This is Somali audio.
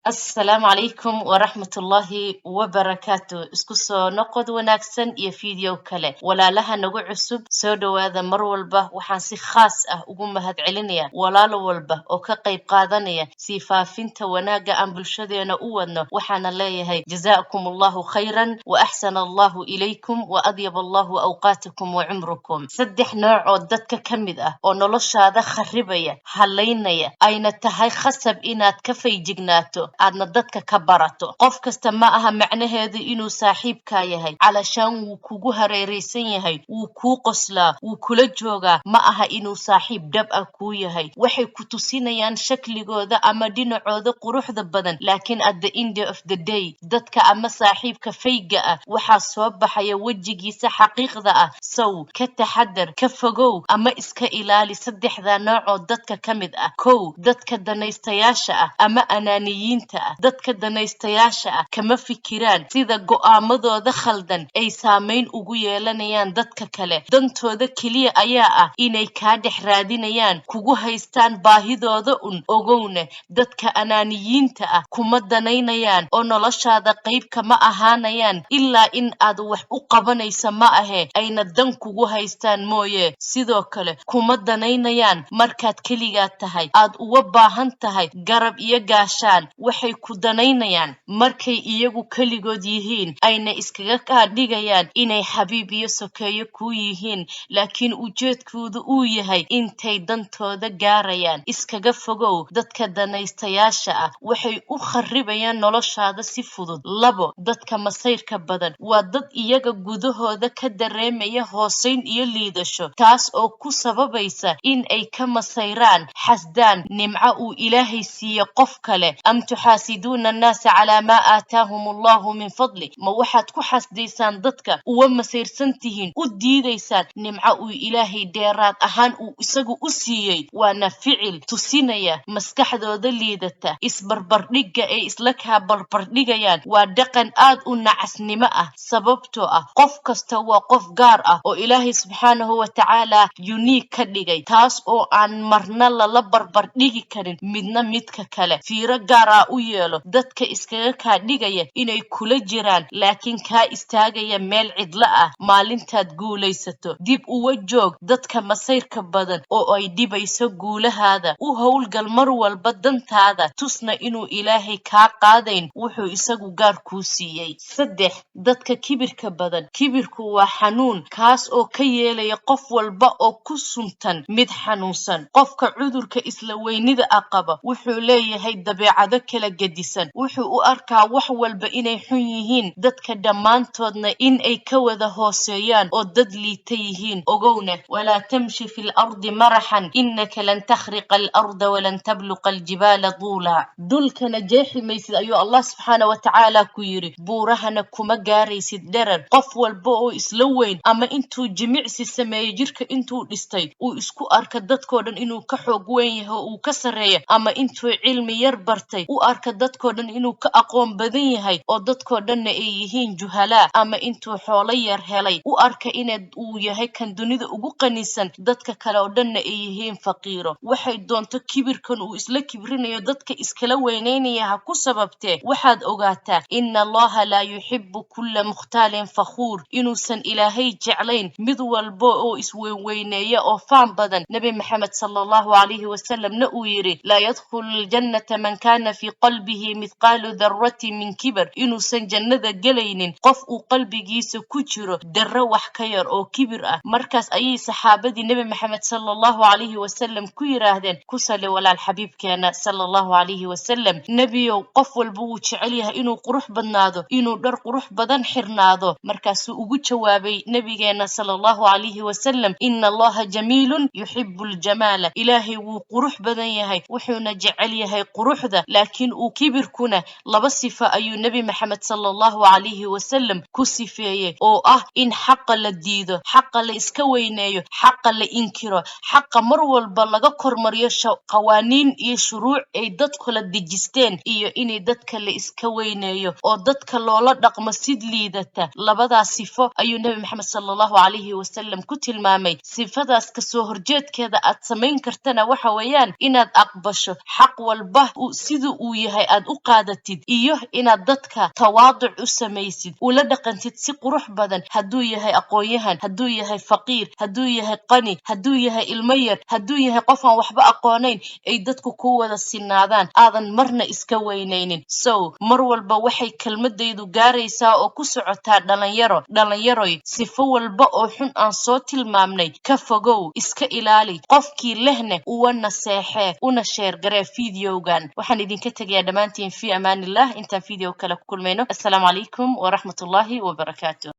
Asalaamu calaykum waraxmatullaahi wabarakaatu. Isku soo noqod wanaagsan iyo video kale. Walaalaha nagu cusub, soo dhowaada. Mar walba waxaan si khaas ah ugu mahadcelinaya walaalo walba oo ka qayb qaadanaya sii faafinta wanaagga aan bulshadeena u wadno. Waxaana leeyahay jazaakum Allahu khayran wa axsana Allahu ilaykum wa adyab Allahu awqaatakum wa cumrukum. Saddex nooc oo dadka ka mid ah oo noloshaada kharibaya, halaynaya, ayna tahay khasab inaad ka fayjignaato, aadna dadka ka barato. Qof kasta ma aha macnaheedu inuu saaxiibkaa yahay. Calashaan wuu kugu hareeraysan yahay, wuu kuu qoslaa, wuu kula joogaa, ma aha inuu saaxiib dhab ah kuu yahay. Waxay ku tusinayaan shakligooda ama dhinacooda quruxda badan, laakiin at the end of the day, dadka ama saaxiibka fayga ah waxaa soo baxaya wejigiisa xaqiiqda ah. Sow ka taxadar, ka fogow ama iska ilaali saddexda nooc oo dadka ka mid ah. Kow, dadka danaystayaasha ah ama anaaniyiinta ah. Dadka danaystayaasha ah kama fikiraan sida go'aamadooda khaldan ay saameyn ugu yeelanayaan dadka kale. Dantooda keliya ayaa ah inay kaa dhex raadinayaan, kugu haystaan baahidooda un. Ogowne, dadka anaaniyiinta ah kuma danaynayaan oo noloshaada qayb kama ahaanayaan ilaa in aad wax u qabanaysa ma ahe, ayna dan kugu haystaan mooye. Sidoo kale kuma danaynayaan markaad keligaa tahay, aad uga baahan tahay garab iyo gaashaan. Waxay ku danaynayaan markay iyagu keligood yihiin, ayna iskaga kaa dhigayaan inay xabiib iyo sokeeyo kuu yihiin, laakiin ujeedkoodu uu yahay intay dantooda gaarayaan. Iskaga fogow dadka danaystayaasha ah, waxay u kharibayaan noloshaada si fudud. Labo, dadka masayrka badan. Waa dad iyaga gudahooda ka dareemaya hooseyn iyo liidasho, taas oo ku sababaysa in ay ka masayraan, xasdaan nimco uu Ilaahay siiye qof kale. Am tuxaasiduuna annaasa calaa maa aataahum Allahu min fadli? Ma waxaad ku xasdaysaan dadka, uwa masayrsan tihiin, u diidaysaan nimco uu Ilaahay dheeraad ahaan uu isagu u siiyey? Waana ficil tusinaya maskaxdooda liidata. Isbarbardhigga ay isla kaa barbardhigayaan waa dhaqan aad u nacasnimo ah, sababtoo ah qof kasta waa qof gaar ah oo Ilaahay subxaanahu wa tacaala unique ka dhigay, taas oo aan marna lala barbardhigi karin midna midka kale. Fiiro gaar ah u yeelo dadka iskaga kaa dhigaya inay kula jiraan, laakiin kaa istaagaya meel cidlo ah maalintaad guulaysato. Dib uga joog dadka masayrka badan oo ay dhibayso guulahaada. U howlgal mar walba dantaada, tusna inuu Ilaahay kaa qaadayn wuxuu isagu gaar kuu siiyey. Saddex, dadka kibirka badan. Kibirku waa xanuun, kaas oo ka yeelaya qof walba oo ku suntan mid xanuunsan. Qofka cudurka isla weynida ah qaba wuxuu leeyahay dabeecado kala gedisan. Wuxuu u arkaa wax walba inay xun yihiin, dadka dhammaantoodna in ay ka wada hooseeyaan oo dad liita yihiin. Ogowna, walaa tamshi fi lardi maraxan innaka lan takhriqa alarda walan tabluqa aljibaala tuula. Dhulkana jeexi maysid, ayuu Allah subxaana wa tacaala ku yidhi, buurahana kuma gaaraysid dherer. Qof walba oo isla weyn ama intuu jimicsi sameeyey, jirka intuu dhistay, uu isku arka dadkoo dhan inuu ka xoog weyn yahay oo uu ka sarreeya, ama intuu cilmi yar bartay u arka dadkoo dhan inuu ka aqoon badan yahay oo dadkoo dhanna ay yihiin juhalaa, ama intuu xoolo yar helay u arka ina uu yahay kan dunida ugu qanisan, dadka kale oo dhanna ay yihiin faqiiro, waxay doonto kibirkan uu isla kibrinayo dadka iskala weynaynaya ha ku sababtee, waxaad ogaataa ina Allaha laa yuxibu kulla mukhtaalin fakhuur, inuusan Ilaahay jeclayn mid walba oo isweynweyneeya oo faan badan. Nebi Maxamed sala Allahu calayhi wasalamna uu yidhi: laa yadkhulu aljannata man kana fii qalbihi mithqaalu darratin min kibar, inuusan jannada gelaynin qof uu qalbigiisa ku jiro darro wax ka yar oo kibir ah. Markaas ayay saxaabadii Nebi Maxamed sala Allahu calayhi wasalam ku yiraahdeen, ku sali walaal xabiibkeena sala Allahu calayhi wasalam, "Nebiyow, qof walba wuu jecel yahay inuu qurux badnaado, inuu dhar qurux badan xirnaado." Markaasuu ugu jawaabay nebigeena sala Allahu calayhi wasalam: ina Allaha jamiilun yuxibu aljamaala. Ilaahay wuu qurux badan yahay, wuxuuna jecel yahay quruxda. Laakiin uu kibirkuna laba sifo ayuu Nebi Maxamed sala Allahu calayhi wasalam ku sifeeyey, oo ah in xaqa la diido, xaqa la iska weyneeyo, xaqa la inkiro, xaqa mar walba laga kormariyo qawaaniin iyo shuruuc ay dadku la dejisteen, iyo inay dadka la iska weyneeyo oo dadka loola dhaqmo sid liidata. Labadaas sifo ayuu Nebi Maxamed sala Allahu calayhi wasalam ku tilmaamay. Sifadaas kasoo horjeedkeeda aad samayn kartana waxa weeyaan inaad aqbasho xaq walba sida uu Uu yahay aad u qaadatid iyo inaad dadka tawaaduc u samaysid, ula dhaqantid si qurux badan, hadduu yahay aqoon-yahan, hadduu yahay faqiir, hadduu yahay qani, hadduu yahay ilmo yar, hadduu yahay qof aan waxba aqoonayn, ay dadku ku wada sinaadaan, aadan marna iska weynaynin. So mar walba waxay kelmadaydu gaaraysaa oo ku socotaa dhalinyaro. Dhalinyaroy, sifo walba oo xun aan soo tilmaamnay ka fogow, iska ilaali. Qofkii lehne uwa naseexee, una share garee videogan. Waxaan idinka tegayaa dhammaantiin fi amaanillah. Intaan video kale ku kulmayno, assalaamu calaykum waraxmatullaahi wabarakaatu.